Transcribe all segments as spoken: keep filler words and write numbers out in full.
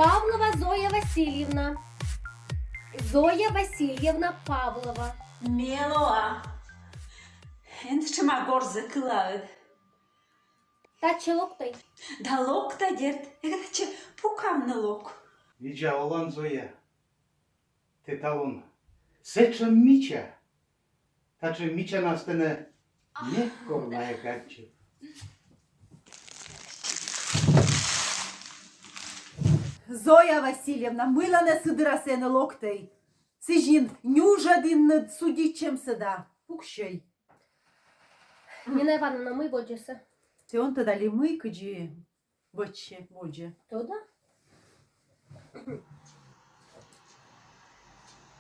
Павлова Зоя Васильевна. Зоя Васильевна Павлова. Ме лоа. Эн сэтшӧма горзӧ кылаыд. Татчӧ локтӧй. Да локта, дерт. Эг татчӧ пукавны лок. Видза олан, Зоя. Тэ талун сэтшӧм мича. Татшӧм мичанас тэнӧ некор на эг аддзыв. Зоя Васильевна, мыйла нӧ сы дырас энӧ локтӧй? Сідз нин нюжӧдінныд судитчӧмсӧ да. Пуксьӧй. Нина Ивановна, мый водзӧсӧ? Тэ он тӧд али мый, кыдзи вӧчсьӧ водзӧ? Тӧда.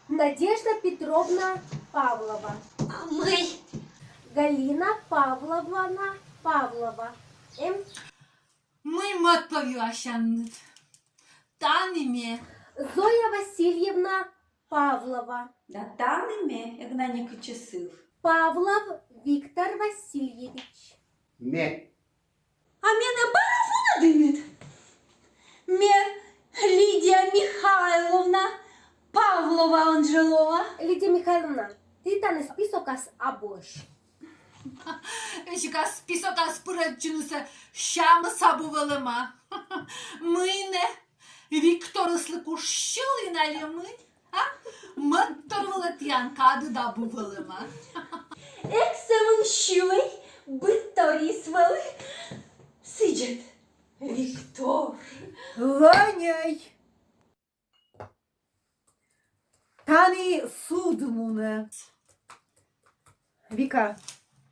Надежда Петровна Павлова. А мый? Галина Павловна Павлова. Эм. Мый мӧд пӧв юасянныд? Тані ме. Зоя Васильевна Павлова. Да тані ме, эг на некытчӧ сыв. Павлов Виктор Васильевич. Ме. А менӧ бара вунӧдінныд? Ме Лидия Михайловна Павлова он жӧ лоа. Лидия Михайловна, ті тані списокас абуӧсь. Эськӧ списокас пырӧдчынысӧ сямыс абу вӧлӧма. Мый нӧ, Викторыслы куш сьылін али мый? А? Мӧдтор вылӧ тіян кадыд абу вӧлӧма. Эг сӧмын сьылӧй, быдторйыс вӧлі. Сідз ӧд, Виктор. Лӧньӧй! Тані суд мунӧ. Вика,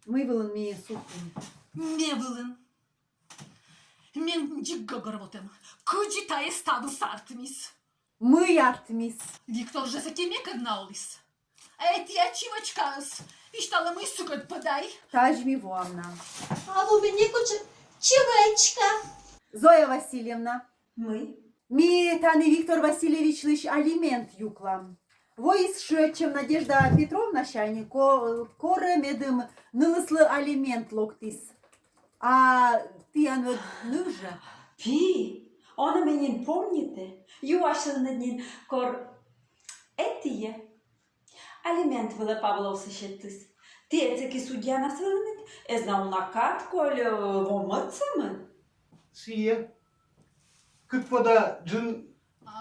мый вылын ми суд мунӧ? Ме вылын. Мен дзик гӧгӧрвоӧ, кыдзи тайӧ ставыс артмис. Мый артмис? Виктор жӧ сэки мекӧд на оліс. А ті ачим ӧчкаыс висьталӧ, мый сыкӧд пӧдай. Тадз ми воам на. А во менӧ кутшӧм чивӧчка. Зоя Васильевна, Мый? ми тані Виктор Васильевичлысь алимент юклам. Воис шыӧдчӧм Надежда Петровнасянь, ко-, корӧ, медым нылыслы алимент локтіс. А тіян ӧд ныв жӧ. Пи, он ме нин помнитӧ, юасьлінныд нин, кор ӧтиӧ алимент вылӧ Павловсӧ сетіс. Ті ӧд сэки судьянас вӧлінныд, эз на уна кад, коль, э, во мӧд сӧмын. Сійӧ. Кык пӧда джын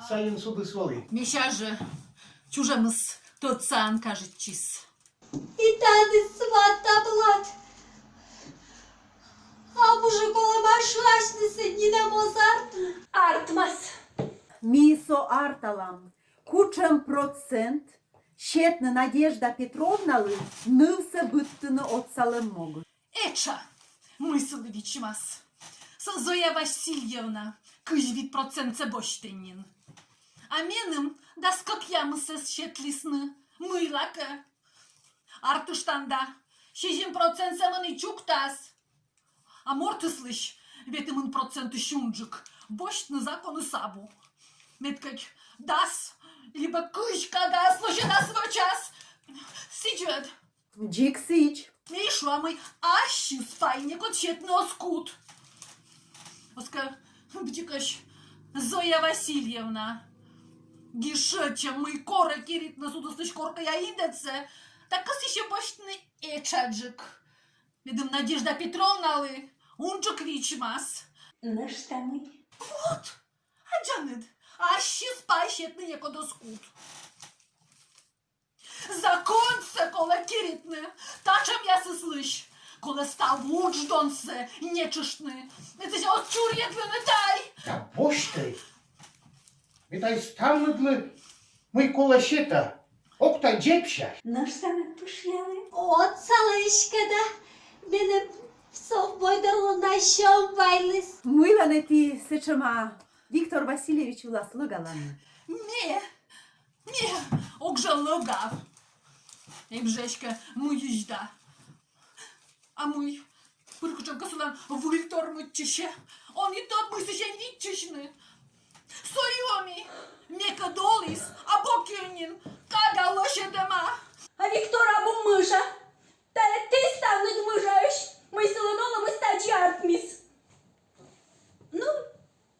сайын судыс вӧлі. Мися жӧ, чужӧмыс тӧдсаӧн кажитчис. И тані сват таблат. Абу жӧ колӧма шыасьнысӧ нинӧм оз артмы. Артмас. Ми со арталам. Кутшӧм процент сетны Надежда Петровналы нывсӧ быдтыны отсалӧм могысь? Этша, мый сылы вичмас. Со Зоя Васильевна кызь вит процентсӧ босьтӧ нин. А меным дас кӧкъямыссӧ сетлісны, мыйлакӧ. Артыштан да, сизим процент сӧмын и чуктас. А мортыслысь ветымын процентысь унджык босьтны законыс абу. Мед кӧть дас либӧ кызь кагаыс лӧсьӧдас-вӧчас. Сідз ӧд? Дзик сідз. Ме и шуа, мый ассьыс пай некод сетны оз кут. Оскӧ быттьӧкӧ Зоя Васильевна гижсьӧ, мый корӧ киритны судыслысь коркӧя индӧдсӧ, да кӧсйысьӧ босьтны этшаджык. Медым Надежда Петровналы унджык вичмас. Нӧшта мый? Вот! Аддзанныд, ассьыс пай сетны некод оз кут. Законсӧ колӧ киритны татшӧмъясыслысь. Колӧ став удждонсӧ нетшыштны. Мед сэсся оз чурйӧдлыны тай. Да босьтӧй. Ме тай ставныдлы мый колӧ сета. Ог тай дзебсяс. Нӧшта на пышъялӧй. Отсалӧй эськӧ да. Меным со войдӧр лун на сьӧм вайліс. Мыйла нӧ ті сэтшӧма Виктор Васильевич вылас лӧгаланныд? Ме, ме ог жӧ лӧгав. Эм жӧ эськӧ мыйысь да. А мый, пыр кутшӧмкӧ сылӧн выльтор мыччысьӧ. Он и тӧд, мый сысянь виччысьны. Со и ӧні мекӧд оліс, а бокӧ нин кага лӧсьӧдӧма. А Виктор абу мыжа. Тайӧ ті ставныд мыжаӧсь, мый сылӧн олӧмыс тадзи артмис. Ну,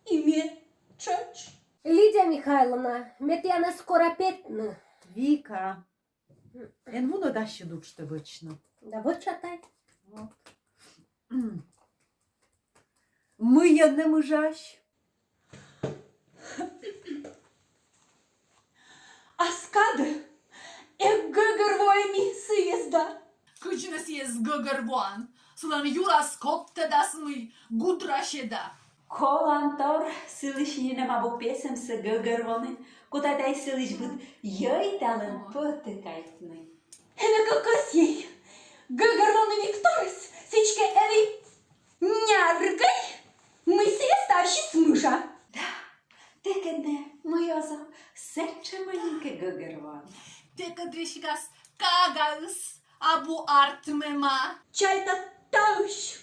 и ме тшӧтш. Михайловна, ме тіянӧс кора петны. Вика, эн вунӧд ассьыд уджтӧ вӧчны? Да вӧча тай. Вот. Мыйӧн нӧ мыжаӧсь? Ас кадӧ эг гӧгӧрвоӧй ми сійӧс да. Кыдзи нӧ сійӧс гӧгӧрвоан? Сылӧн юрас кодтӧдас мый, гудраседа. Колантор сылысь нинӧм абу песӧмсӧ гӧгӧрвоны, кута тай сылысь быд йӧйталӧм пӧтӧкайтны. Эн кӧ кӧсйӧй гӧгӧрвоны Викторӧс, сідзкӧ эн и няргӧй, мый сійӧ ставсьыс мыжа. Да, тэкӧд нӧ мый оз, сэтшӧмӧн нин кӧ гӧгӧрвоан. Тэкӧд весиг ас кагаыс абу артмӧма. Чайта, таысь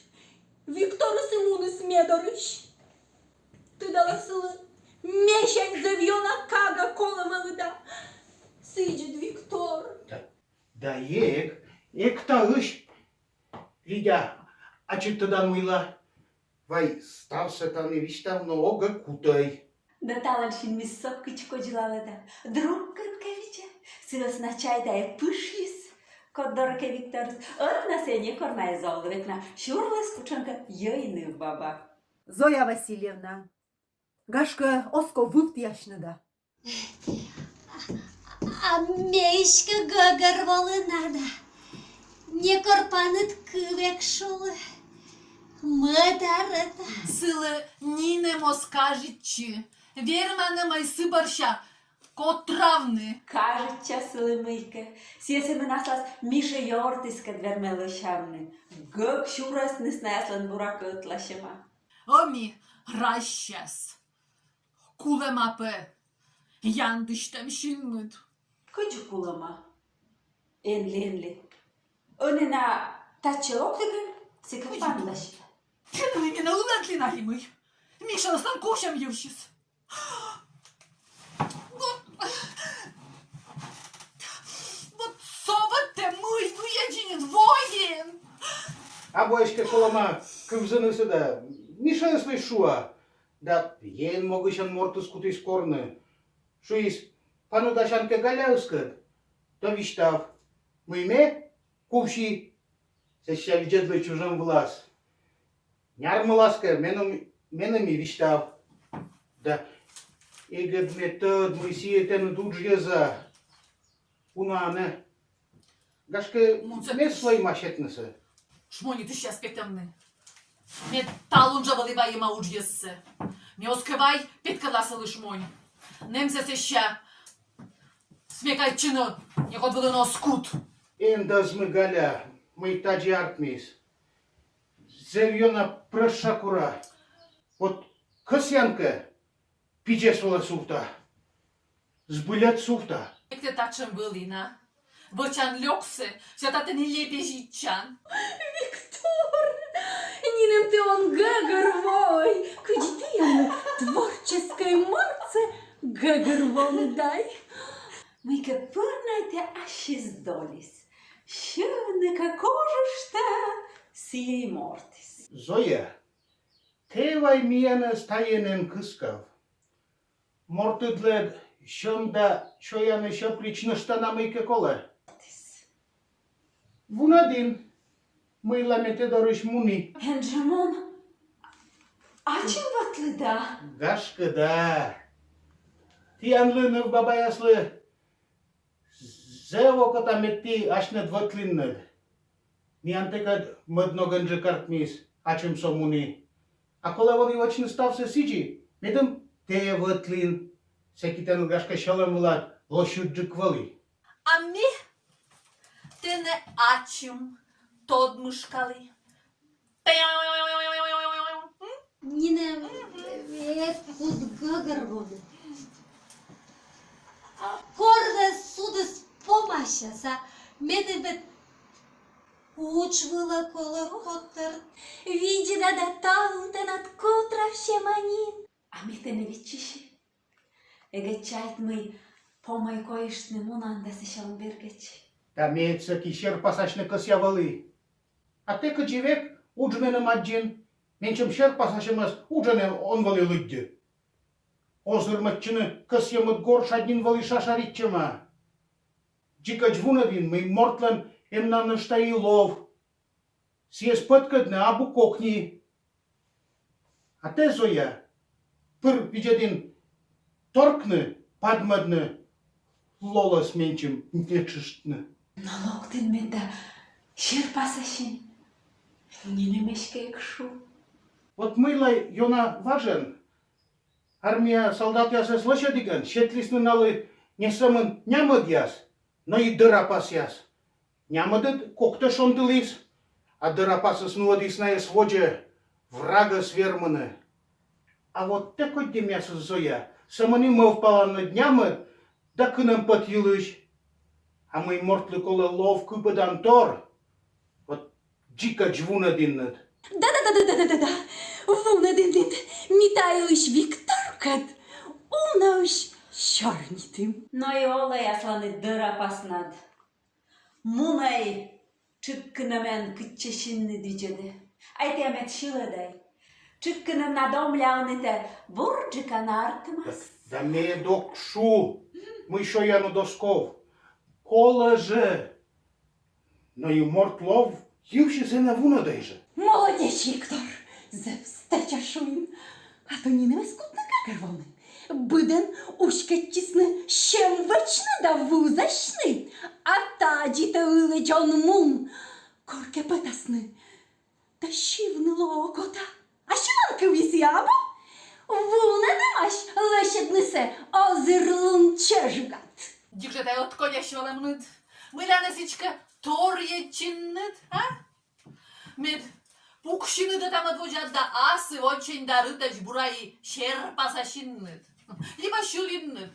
Викторыс и муніс ме дорысь. Тыдалӧ, сылы месянь зэв ёна кага колӧ вӧлі да. Сідз ӧд, Виктор? Да, да эг, эг таысь. Лидя, ачыд тӧдан мыйла. Вай ставсӧ тані висьтавны огӧ кутӧй. Да талӧн синмыс со кыдз кодзылалӧ да. Друг кӧнкӧ видзӧ, сы вӧсна, чайта, и пышйис. Код дорӧ кӧ Викторыс, ӧтнасӧ некор на эз овлы, век на сюрліс кутшӧмкӧ йӧй нывбаба. Зоя Васильевна, гашкӧ, оз ков вывтіасьны да. А ме эськӧ гӧгӧрволі на да. Некор паныд кыв эг шулы. Мӧдарӧ да. Сылы нинӧм оз кажитчы. Верманӧ мый сы бӧрся котравны. Кажитчас сылы мыйкӧ. Сійӧ сӧмын аслас Миша ёртыскӧд вермӧ лӧсявны. Гӧг сюрӧсныс наяслӧн, буракӧ, ӧтлаасьӧма. Ӧні разьсяс. Кулӧма пӧ яндысьтӧм синмыд. Кыдзи кулӧма? Энлі, энлі. Ӧні на татчӧ локтігӧн, сэк панлась. Тэ нӧ менӧ ылӧдлін али мый? Мишалыслӧн кусьӧм йывсьыс. Вот, вот со вот тэ мый, мый ӧдзиньыд воин. Абу эськӧ кулӧма кывзынысӧ да, Мишаыслысь шуа. Да ен могысь ӧд мортыс кутіс корны. Шуис, паныдасян кӧ Галяыскӧд, то висьтав, мый ме кувси сэсся видзӧдлы чужӧм вылас. Нярмылас кӧ, меным, меным и висьтав. Да эг ӧд ме тӧд, мый сійӧ тэныд уджйӧз-а. Уна-ӧ нӧ. Гашкӧ, мед сійӧ лоӧма сетнысӧ. Шмонитысьяс петӧмны. Ме талун жӧ вӧлі вайӧма уджйӧзсӧ. Ме оз кӧ вай, петкӧдла сылы шмонь. Нэмсӧ сэсся смекайтчыны некод вылын оз кут. Эн дӧзмы, Галя, мый тадзи артмис. Зэв ёна прӧща кора. Вот кӧсъян кӧ, пидзӧс вылӧ сувта. Збыльысь сувта. Эктӧ татшӧм вӧлі на. Вӧчан лёксӧ, сэтӧн и лебезитчан. Виктор, нинӧм тэ он гӧгӧрвоӧй, кыдзи тіян, творческӧй мортсӧ, гӧгӧрвоны дай. Мыйкӧ пыр на тэ ассьыс долис. Сьывны кӧ кужыштӧ, сійӧ и мортыс. Зоя, тэ вай миянӧс тайӧн эн кыскав. Мортыдлы сьӧм да сёянысь ӧприч нӧшта на мыйкӧ колӧ. Вунӧдін, мыйла ме тэ дорысь муні. Эн жӧ мун. Ачым вӧтлі да? Гашкӧ да. Тіянлы, нывбабаяслы, зэв окота, мед ті асьныд вӧтлінныд. Миян тэкӧд мӧд ногӧн жӧ артмис, ачым со муні. А колӧ вӧлі вӧчны ставсӧ сідзи, медым тэ вӧтлін. Сэки тэныд, гашкӧ, сьӧлӧм вылад лӧсьыдджык вӧлі. А ме тэнӧ ачым тодмышкалі. Нинӧм эг кут гӧгӧрвоны. А кор нӧ судыс помасяс, а? Медым ӧд удж вылӧ колӧ котӧртны. Видзӧда да, талун тэнад котравсьӧма нин. А ме тэнӧ виччыси. Эг чайт, мый помӧй койыштны мунан да сэсся он бергӧдчы. Да ме ӧд сэки серпасасьны кӧсъя вӧлі. А тэ кыдзи век удж меным аддзин, менсьым серпасасьӧмӧс уджӧн он вӧлі лыддьы. Озырмӧдчыны кӧсйӧмыд гор шадь нин вӧлі шашаритчӧма. Дзикӧдз вунӧдін, мый мортлӧн эм на нӧшта и лов. Сійӧс пӧткӧдны абу кокни. А тэ, Зоя, пыр видзӧдін торкны, падмӧдны, лолӧс менсьым нетшыштны. Но локтін мед да серпасасин, нинӧм эськӧ эг шу. Вот мыйла ёна важӧн армия солдатъясӧс лӧсьӧдігӧн сетлісны налы не сӧмын нямӧдъяс, но и дӧрапасъяс. Нямӧдыд коктӧ шонтыліс, а дӧрапасыс нуӧдіс найӧс водзӧ, врагӧс вермыны. А вот тэ кодьӧмъясыс, Зоя, сӧмын и мӧвпалан ӧд нямӧд да кынӧмпӧт йылысь. А мый мортлы колӧ лов кыпӧдан тор, вот дзикӧдз вунӧдінныд. Да, да, да, да, да, да, да, да. Вунӧдінныд, ми та йылысь Викторкӧд унаысь сёрнитім. Но и олӧй асланыд дӧрапаснад. Мунӧй тшыккынӧмӧн, кытчӧ синныд видзӧдӧ. Ай тэ мед сьылӧдай. Тшыккынӧмнад омля ӧні тэ бурджыка на артмас. Да, да ме ог шу, мый шоянныд оз ков. Колӧ жӧ. Но и морт лов йывсьыс энӧ вунӧдӧй жӧ. Молодеч, Виктор! Зэв стӧча шуин. А то нинӧм эз кутны гӧгӧрвоны. Быдӧн уськӧдчисны сьӧм вӧчны да вузасьны, а тадзи тэ ылӧдз он мун. Коркӧ пӧтасны да сьывны лоӧ окота. А сьыланкывйыс и абу. Вунӧдӧмаӧсь лӧсьӧднысӧ озырлун чӧжугад. Дзик жӧ тай ӧткодясь вӧлӧмныд. Мыйла нӧ сідзкӧ торйӧдчинныд, а? Мед пуксьыны да тӧдмӧд водзад да асыв ӧтчӧнь да рытӧдз бура и серпасасинныд. Либӧ сьылінныд.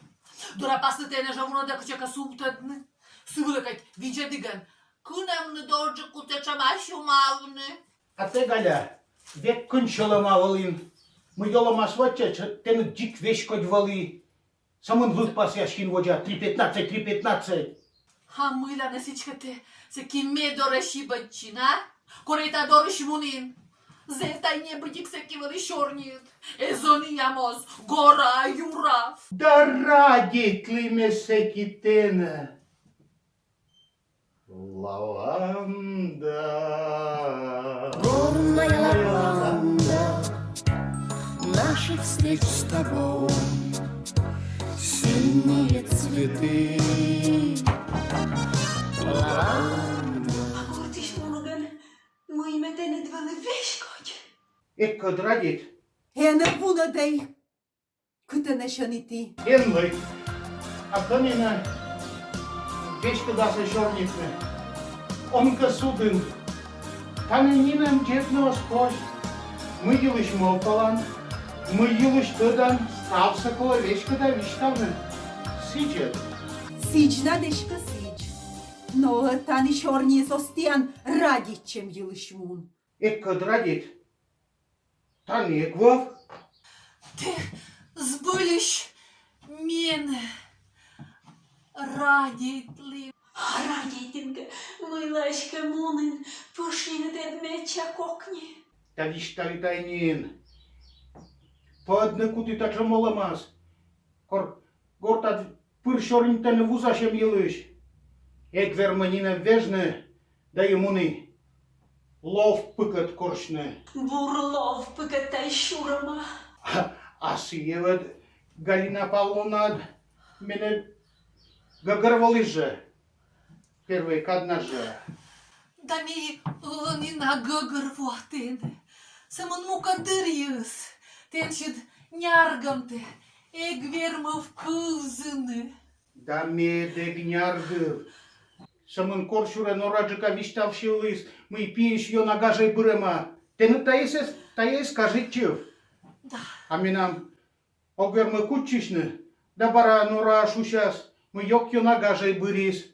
Дӧрапасныд тэ нӧ жӧ вунӧдӧ кытчӧкӧ сувтӧдны. Сы вылӧ кӧть видзӧдігӧн кынӧмныд озджык кутӧ чӧма сюмавны. А тэ, Галя, век кӧнсьӧлӧма вӧлін. Мый олӧмас вӧтчӧ, тэныд дзик веськодь вӧлі. Сӧмын лыдпасъяс син водзад: три пятнадцать, три пятнадцать. А мыйла нӧ сідзкӧ тэ сэки ме дорӧ сибӧдчин, а? Кор ӧд та дорысь мунін. Зэв тай небыдик сэки вӧлі сёрниыд. Эз ӧнія моз, гора-юра. Да радейтлі ме сэки тэнӧ. Лаванда. Горная лаванда, наших встреч с тобой, синие цветы. Лаванда. А гортысь мунігӧн мый ме тэныд вӧлі веськодь? Эг кӧ радейт. Энӧ вунӧдӧй. Кытӧн нӧ сьӧниті? Эн лӧй. А кӧні нӧ веськыда асӧ сёрнитны? Он кӧ судын. Тані нинӧм дзебны оз позь. Мый йылысь мӧвпалан, мый йылысь тӧдан, ставсӧ колӧ веськыда висьтавны. Сідз ӧд? Сідз над эськӧ сідз. Но тані сёрниыс оз тіян радейтчӧм йылысь мун. Эг кӧ радейт. Тані эг вӧв. Тэ збыльысь менӧ радейтлін. А радейтін кӧ, мыйла эськӧ мунін, пышйыны тэд медся кокни. Да висьталі тай нин. Пӧдны кутіт татшӧм олӧмас. Кор гортад пыр сёрнитӧны вузасьӧм йылысь. Эг вермы нинӧм вежны, да и муні. Лов пыкӧд корсьны. Бур лов пыкӧд тай сюрӧма. А, а сійӧ ӧд, Галина Павловна, менӧ гӧгӧрволіс жӧ. Первой каднас жӧ. Да ме ӧні на гӧгӧрвоа тэнӧ. Сӧмын мукӧд дырйиыс тэнсьыд няргӧмтӧ эг вермыв кывзыны. Да ме ӧд эг няргыв. Сӧмын корсюрӧ нораджыка висьтавсьыліс, мый пиысь ёна гажӧй бырӧма. Тэныд тайӧс эз, тайӧс эз кажитчыв. Да. А менам ог вермы кутчысьны, да бара нора шусяс, мый ог ёна гажӧй бырис.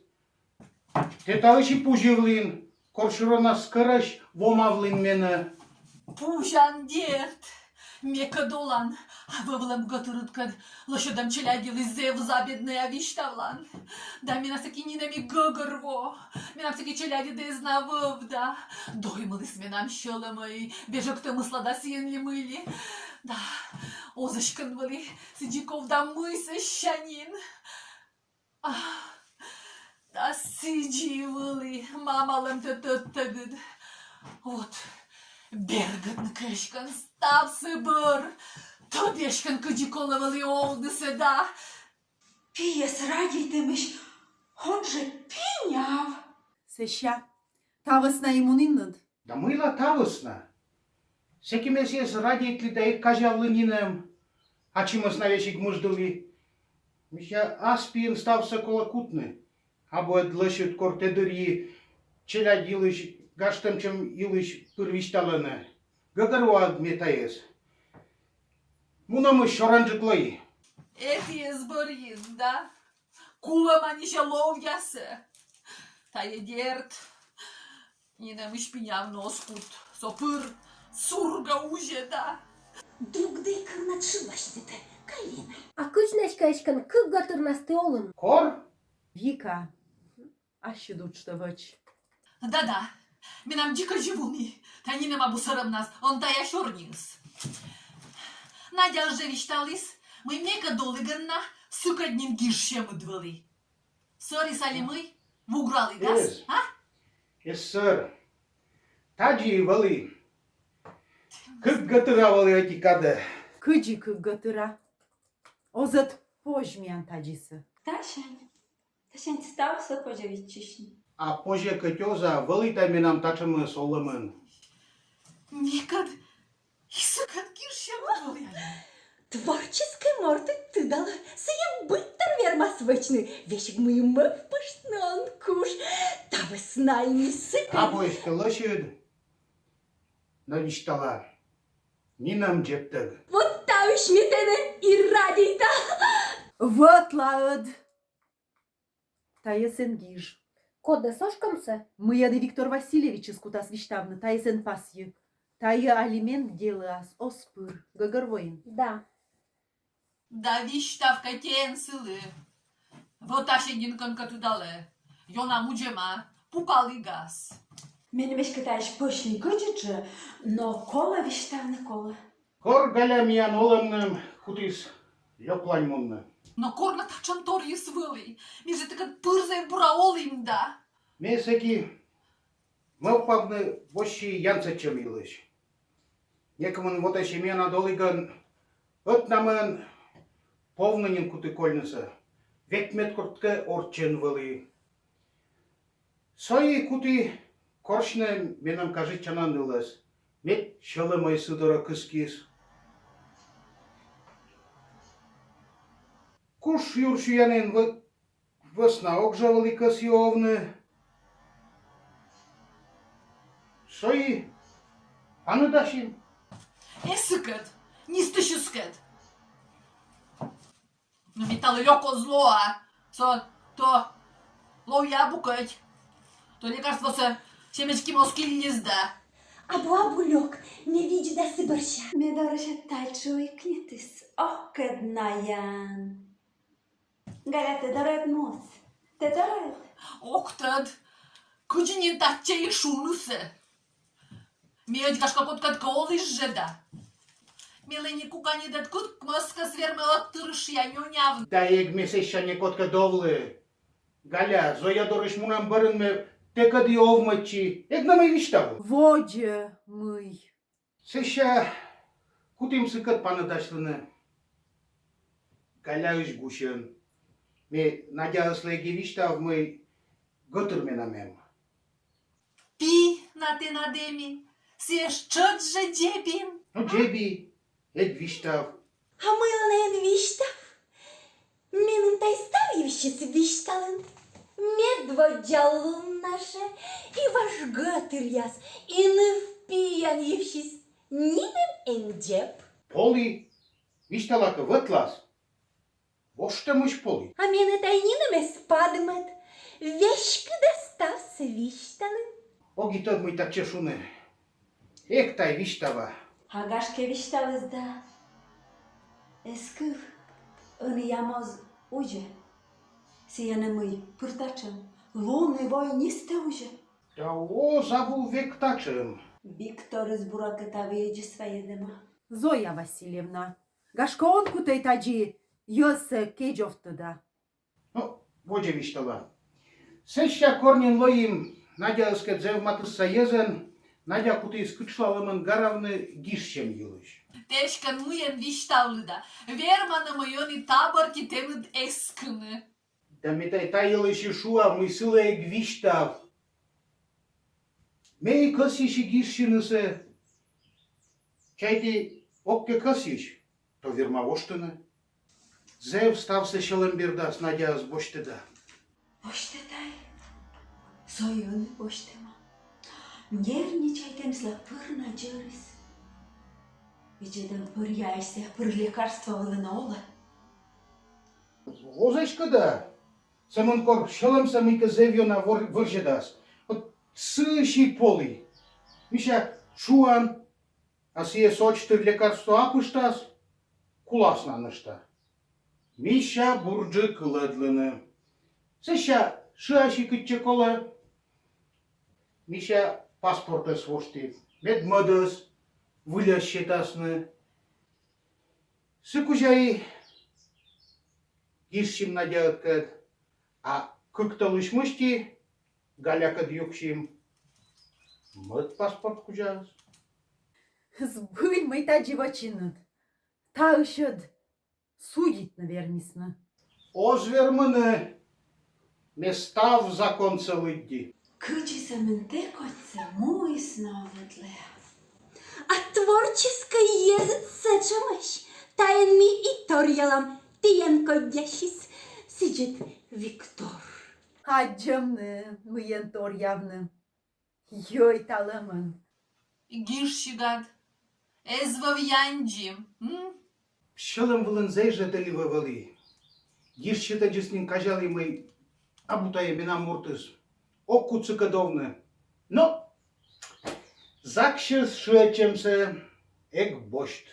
Тэ таысь и пузьывлін, корсюрӧнас скӧрӧсь вомавлін менӧ. Пузян, дерт, мекӧд олан, а вӧвлӧм гӧтырыдкӧд лӧсьӧдӧм челядьлысь зэв забеднӧя висьтавлан. Да менам сэки нинӧм и гӧгӧрво, менам сэки челядьыд эз на вӧв да. Доймыліс менам сьӧлӧмӧй, бежӧктӧмысла да сійӧн ли мый ли. Да, Оз эськӧ вӧлі, сідзи ков да мый сэсся нин. Ах, да сідзи вӧлі, мамӧлӧн тэ тӧдтӧгыд. Вот, бергӧдны кӧ эськӧ ставсӧ бӧр, тӧд эськӧ, кыдзи колӧ вӧлі овнысӧ да. Пиӧс радейтӧмысь он жӧ пиняв. Сэсся та вӧсна и мунінныд? Да мыйла та вӧсна? Сэки ме сійӧс радейтлі да эг казявлы нинӧм. Ачымӧс на весиг мыждылі. Мися, ас пиын ставсӧ колӧ кутны. Абу ӧд лӧсьыд, кор тэ дырйи челядь йылысь, гажтӧмтчӧм йылысь пыр висьталӧны. Гӧгӧрвоан ме тайӧс. Мунӧмыс сёрӧнджык лои. Эті эз бӧрйыны да. Кулӧма нисьӧ ловъясӧ. Тайӧ, дерт, нинӧмысь пинявны оз кут. Со пыр сургӧ узьӧ да. Дугдӧй кывнад шыласьны тэ, Галина. А кыдз нӧ эськӧ, эськӧ кык гӧтырнас ті оланныд? Кор? Вика. Ассьыд уджтӧ вӧч. Да-да, менам дзик жӧ вунӧ, та нинӧм абу сӧрӧмнас, он тайӧ сёрниыс. Надяыс жӧ висьталіс, мый мекӧд олігӧн на сыкӧд нин гижсьӧмыд вӧлі. Сӧрис али мый, вугралігас, а? Эз сӧр. Тадзи вӧлі. Кык гӧтыра вӧлі ӧти кадӧ. Кыдзи кык гӧтыра? Оз ӧд позь миян тадзисӧ. Тасянь. Тасянь ставсӧ позьӧ виччысьны. А позьӧ кӧть оз, а вӧлі тай менам татшӧмыс олӧмын. Мекӧд и сыкӧд гижсьӧмыд вӧлі али? Творческӧй мортыд тыдалӧ, сійӧ быдтор вермас вӧчны, весиг мый мӧвпыштны он куж. Та вӧсна и ми сыкӧд. Абу эськӧ лӧсьыд, но висьтала. Нинӧм дзебтӧг. Вот таысь ме тэнӧ и радейта. Вӧтлаыд. Тайӧс эн гиж. Кодӧс ошкӧмсӧ? Мый ӧні Виктор Васильевичыс кутас висьтавны, тайӧс эн пасйы. Тайӧ алимент делӧас оз пыр. Гӧгӧрвоин? Да. Да висьтав кӧть эн сылы. Вот ачыд нин кӧнкӧ тыдалӧ. Ёна мудзӧма, пукалігас. Меным эськӧ таысь пӧсь некыдз жӧ, но колӧ висьтавны, колӧ. Кор Галя миян олӧмным кутіс лёклань мунны. Но кор на татшӧм торйыс вӧлі? Ми жӧ тэкӧд пыр зэв бура олім да. Ме сэки мӧвпавны воссьӧ янсӧдчӧм йылысь. Некымын вотэсь эмъянад олігӧн ӧтнамӧн повны нин кутіс кольнысӧ. Век медкодкӧ орччӧн вӧлі. Со и кутіс корсьны менам кажитчана нылӧс. Мед сьӧлӧмӧй сы дорӧ кыскис. Куш юр сюянін вӧ-, вӧсна ог жӧ вӧлі кӧсйы овны. Со и паныдасим. Эсыкӧд, нистысьыскӧд. Но ме талы лёк оз ло, а? Со то ловъя абу кӧть. То лекарствосӧ семечки моз кильліс да. Абу, абу лёк, ме видзӧда сы бӧрся. Ме дорысь тай чуйкнитіс, ок ӧд наян. Галя, тэ дорӧд муыс? Тэ дорӧд? Ог тӧд, кыдзи нин татчӧ и шунысӧ. Ме ӧд, гашкӧ, кодкӧд кӧ оліс жӧ да. Мелі некуканьыд ӧд кык мӧскӧс вермӧ ӧтырышъя нёнявны. Да эг ме сэсся некодкӧд овлы. Галя, Зоя дорысь мунӧм бӧрын ме тэкӧд и овмӧдчи, эг на мый висьтавлы. Водзӧ мый. Сэсся кутім сыкӧд паныдасьлыны Галяысь гусьӧн. Ме Надяыслы эг и висьтав, мый гӧтыр менам эм. Пи на тэнад эм и, сійӧс тшӧтш жӧ дзебин. Но дзеби, эг висьтав. А мыйла на эн висьтав? Меным тай став йывсьыс висьталін. Медводдза луннас жӧ и важ гӧтыръяс, и ныв-пиян йывсьыс нинӧм эн дзеб. Полі, висьтала кӧ, вӧтлас. Воштӧмысь полі. А менӧ тай нинӧм эз падмӧд. Веськыда ставсӧ висьталін. Ог и тӧд, мый татчӧ шуны. Эг тай висьтава. А гашкӧ, висьталіс да. Эз кыв, ӧнія моз узьӧ. Сійӧ нӧ мый, пыр татшӧм. Лун и вой нистӧ узьӧ. Да оз абу век татшӧм. Викторыс, буракӧ, та выйӧдзыс вайӧдӧма. Зоя Васильевна, Гашкӧ, он кутӧй тадзи йӧзсӧ кедзовтны да. Но, водзӧ висьтала. Сэсся кор нин лоим Надяыскӧд зэв матысса йӧзӧн, Надя кутіс кытшлалӧмӧн гаравны гижсьӧм йылысь. Тэ эськӧ мыйӧн висьтавлы да, верман-ӧ мый ӧні та бӧрти тэныд эскыны? Да ме тай та йылысь и шуа, мый сылы эг висьтав. Ме и кӧсйыси гижсьынысӧ. Чайті, ог кӧ кӧсйысь, то верма воштыны. Зэв ставсӧ сьӧлӧм бердас Надяыс босьтӧ да. Босьтӧ тай, со и ӧні босьтӧма. Нервничайтӧмсла пыр на дзӧрис. Видзӧдӧм пӧръяысь сійӧ пыр лекарство вылын олӧ. Оз эськӧ да. Сӧмын кор сьӧлӧмсӧ мыйкӧ зэв ёна вор-, вӧрзьӧдас. Вот сыысь и полі. Мися, шуан, а сійӧ содз тыр лекарство апыштас, кулас на нӧшта. Мися, бурджык ылӧдлыны. Сэсся шыасьӧ кытчӧ колӧ. Мися, паспортӧс вошті, мед мӧдӧс выльӧс сетасны. Сы кузя и гижсим Надяыскӧд, а кык тӧлысь мысти Галякӧд юксим мӧд паспорт кузяс. Збыль, мый тадзи вӧчинныд. Таысь ӧд судитны вермисны. Оз вермыны, ме став законсӧ лыдди. Кыдзи сӧмын тэ кодьсӧ муйсны овлӧдлӧ? А творческӧй йӧзыд сэтшӧмӧсь, тайӧн ми и торъялам тіян коддясис, сідз ӧд, Виктор. Аддзӧмны, мыйӧн торъявны. Йӧйталӧмӧн. Гижсигад. Эз вӧв яндзим, м? Сьӧлӧм вылын зэй жӧ тӧлі вӧвӧлі. Гижсьытӧдзыс нин казялі, мый абу тайӧ менам мортыс. Ог кут сыкӧд овны. Но ЗАГС-ысь шыӧдчӧмсӧ эг босьт.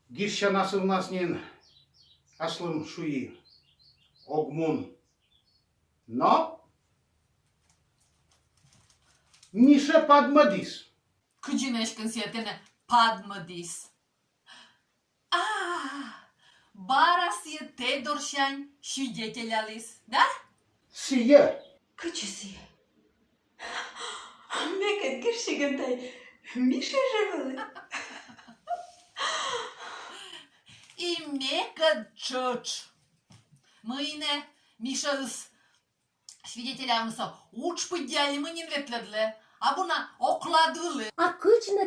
Гижсян асывнас нин аслым шуи: ог мун. Но Миша падмӧдіс. Кыдзи нӧ эськӧ сійӧ тэнӧ падмӧдіс? А, бара сійӧ тэ дорсянь свидетеляліс, да? Сійӧ. Кыдзи сійӧ? Мекӧд гижсигӧн тай Миша жӧ вӧлі. И мекӧд тшӧтш. Мый нӧ Мишаыс свидетелявнысӧ удж пыдди али мый нин ветлӧдлӧ, абу на оклад вылӧ. А кыдз нӧ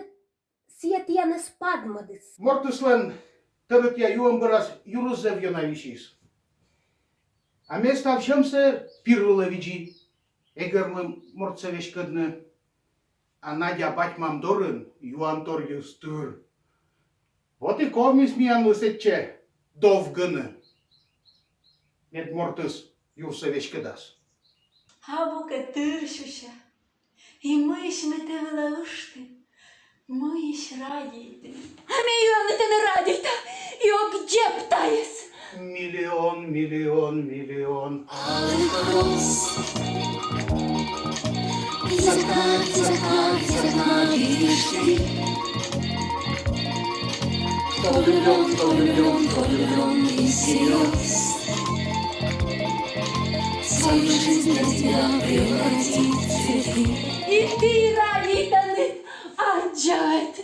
сійӧ тіянӧс падмӧдіс? Мортыслӧн тӧрытъя юӧм бӧрас юрыс зэв ёна висис. А ме став сьӧмсӧ пир вылӧ видзи, эг вермы мортсӧ веськӧдны. А Надя бать-мам дорын юанторйыс тыр. Вот и ковмис миянлы сэтчӧ довгыны, мед мортыс юрсӧ веськӧдас. Абу кӧ тыр сюся. И мыйысь ме тэ вылӧ ыштін, мыйысь радейтін? А ме юавны тэнӧ радейта, и ог дзеб тайӧс. Миллион, миллион, миллион. Алых роз из окна, из окна, из окна видишь ты. Кто влюблён, кто влюблён, кто влюблён и всерьёз. Свою жизнь для тебя превратит в цветы. И тэ радейтан, аддзад.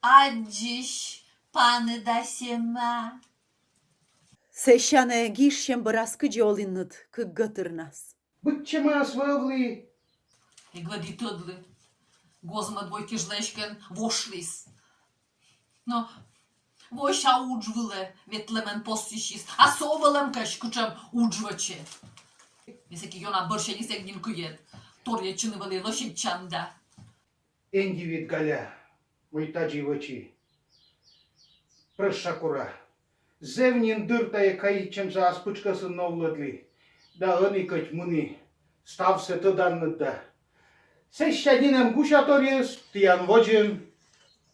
Аддзысь паныдасьӧма. Сэсся нӧ гижсьӧм бӧрас кыдзи олінныд кык гӧтырнас? Быдсямаыс вӧвлі. Эг ӧд и тӧдлы. Гоз-мӧд вой кежлӧ эськӧ вошліс. Но войся удж вылӧ ветлӧмӧн посйысис, а со вӧлӧмкӧ кутшӧм удж вӧчӧ. Ме сэки ёна бӧрсяньыс эг нин кыйӧд. Торйӧдчыны вӧлі лӧсьӧдчан да. Эн дивит, Галя, мый тадзи вӧчи. Прӧща кора. Зэв нин дыр тайӧ каитчӧмсӧ ас пытшкӧсын новлӧдлі. Да ӧні кӧть мыни, ставсӧ тӧданныд да. Сэсся нинӧм гусяторйыс тіян водзын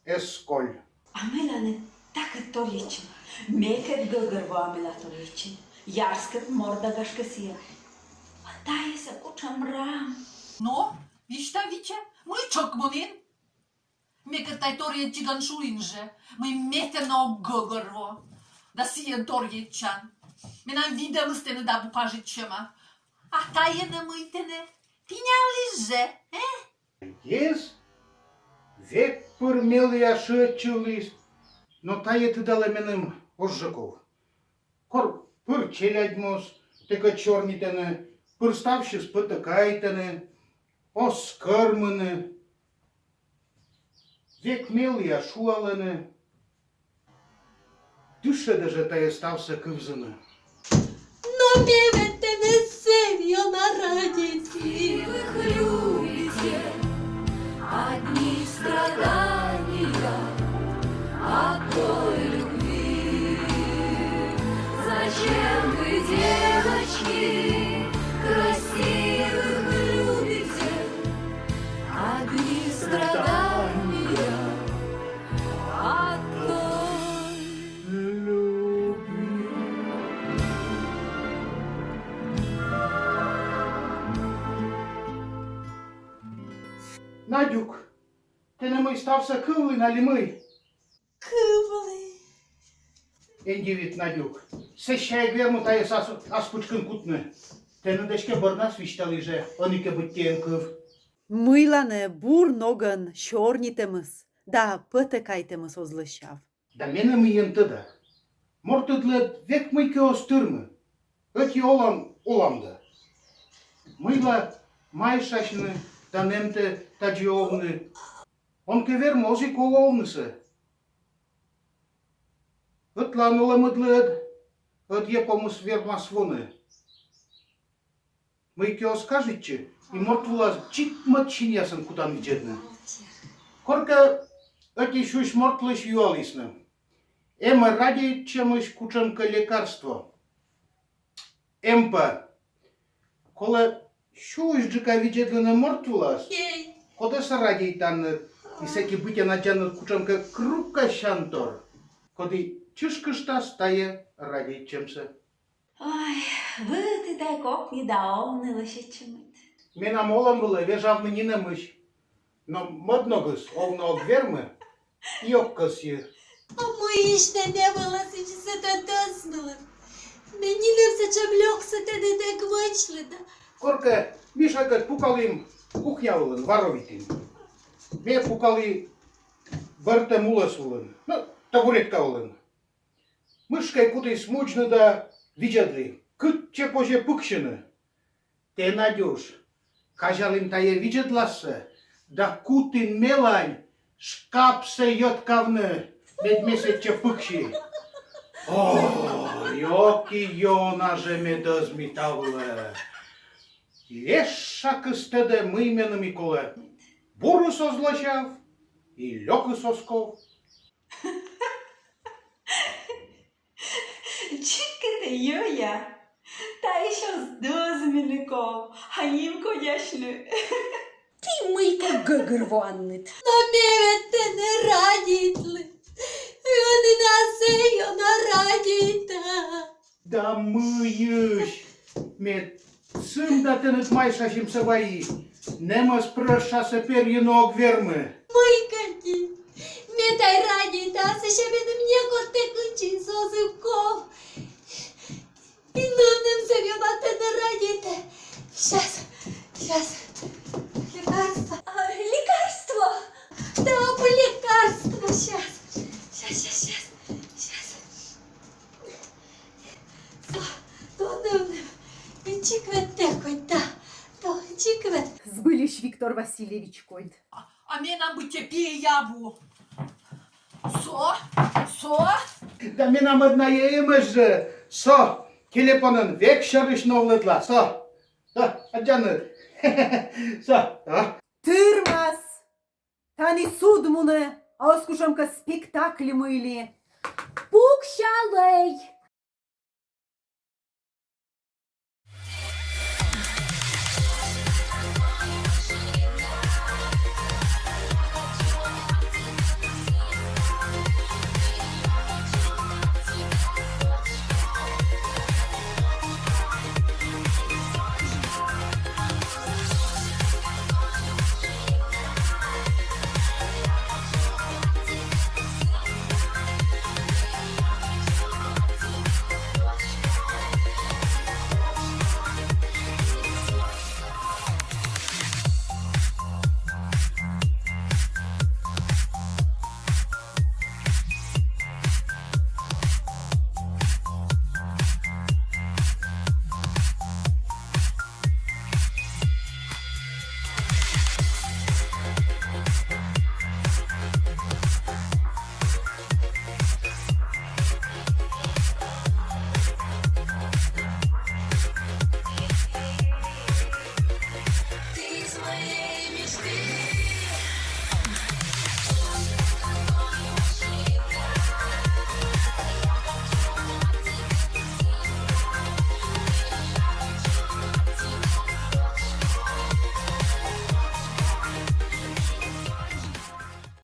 эз коль. А мыйла нӧ такӧд торйӧдчыны? Мекӧд гӧгӧрвоа, мыйла торйӧдчыны. Ярскӧд морт да, гашкӧ, сійӧ. А тайӧ сэк кутшӧм рам. Но, висьтав, вичча, мый тшӧк мунін? Мекӧд Тай торйӧдчигӧн шуин жӧ, мый ме тэнӧ ог гӧгӧрво. Да сійӧн торйӧдчан. Менам видӧмыс тэныд абу кажитчӧма. А тайӧ нӧ мый тэнӧ? Пинявліс жӧ, э? Эз, век пыр мелія шыӧдчывліс, но тайӧ, тыдалӧ, меным оз жӧ ков. Кор пыр челядь моз тэкӧд сёрнитӧны, пыр ставсьыс пӧтӧкайтӧны, оз скӧрмыны. Век мелія шуалӧны. Дышӧдӧ жӧ тайӧ ставсӧ кывзыны. Но ме ведь тэнӧ сэсся ёна радейті. Красивых любите, одни страдания от той любви. Зачем вы, девочки, красивых любите, одни страдания от той любви. Надюк, тэнӧ мый, ставсӧ кывлін али мый? Кывлі. Эн дивит, Надюк. Сэсся эг вермы тайӧс ас пытшкын кутны. Тэныд эськӧ бӧрнас висьталі жӧ, ӧні кӧ быттьӧ эн кыв. Мыйла нӧ бур ногӧн сёрнитӧмыс да пӧтӧкайтӧмыс оз лӧсяв? Да менам и эн тӧда. Мортыдлы ӧд век мыйкӧ оз тырмы. Ӧти олам, олам да. Мыйла майшасьны да нэмтӧ тадзи овны? Он кӧ вермы, оз и ков овнысӧ. Ӧтлаын олӧмыдлы ӧд ӧдйӧ помыс вермас воны. Мыйкӧ оз кажитчы, и морт вылас дзик мӧд синъясӧн кутан видзӧдны. Коркӧ ӧти сюсь мортлысь юалісны, эм-ӧ радейтчӧмысь кутшӧмкӧ лекарство. Эм пӧ. Колӧ сюсьджыка видзӧдлыны морт вылас, кодӧс радейтанныд, и сэки быттьӧ аддзанныд кутшӧмкӧ крукасянтор, коді чышкыштас тайӧ радейтчӧмсӧ. Ой, быдті тай кокни да овны лӧсьӧдчӧмыд. Менам олӧм вылӧ вежавны нинӧмысь. Но мӧд ногыс овны ог вермы, и ог кӧсйы. А мыйысь нӧ ме вылӧ сідзи сэтӧн дӧзмылін? Ме нинӧм сэтшӧм лёксӧ тэныд эг вӧчлы да. Коркӧ Мишакӧд пукалім кухня вылын, варовитім. Ме пукалі бӧртӧм улӧс вылын, но, табуретка вылын. Мышкӧй кутіс мудзны да видзӧдлі, кытчӧ позьӧ пыксьыны. Тэ, Надюш, казялін тайӧ видзӧдлассӧ да кутін мелань шкапсӧ йӧткавны, мед ме сэтчӧ пыкси. Ой, ок и ёна жӧ ме дӧзми та вылӧ. Лешакыс тӧдӧ, мый меным и колӧ. Бурыс оз лӧсяв, и лёкыс оз ков. Дзик кӧть, йӧя. Таысь оз дӧзмыны ков, а нимкодясьны. Ті мыйкӧ гӧгӧрвоанныд. Но ме ведь тэнӧ радейтлі. Ӧні на сэсся ёна радейта. Да мыйысь? Ме сымда тэныд майшасьӧмсӧ вайи. Нэмӧс прӧщасӧ перйыны ог вермы. Мый кӧть. Ме тай радейта, а сэсся меным некод тэ кындзи оз и ков. И нывнымсӧ ёна тэнӧ радейта. Щас, щас. Лекарство. А, лекарство? Да, абу лекарство. Щас. Щас, щас, щас. Щас. Со, то нывным. Ичӧт вет тэ кодь да. То ичӧт вет. Збыльысь Виктор Васильевич кодь. А, а менам быттьӧ пиӧй абу. Со, со. Да менам ӧд найӧ эмӧсь жӧ. Со, телефонын век сьӧрысь новлӧдла. Со. Со, аддзанныд. Со, а. Тырмас. Тані суд мунӧ, а оз кутшӧмкӧ спектакль мый ли. Пуксялӧй!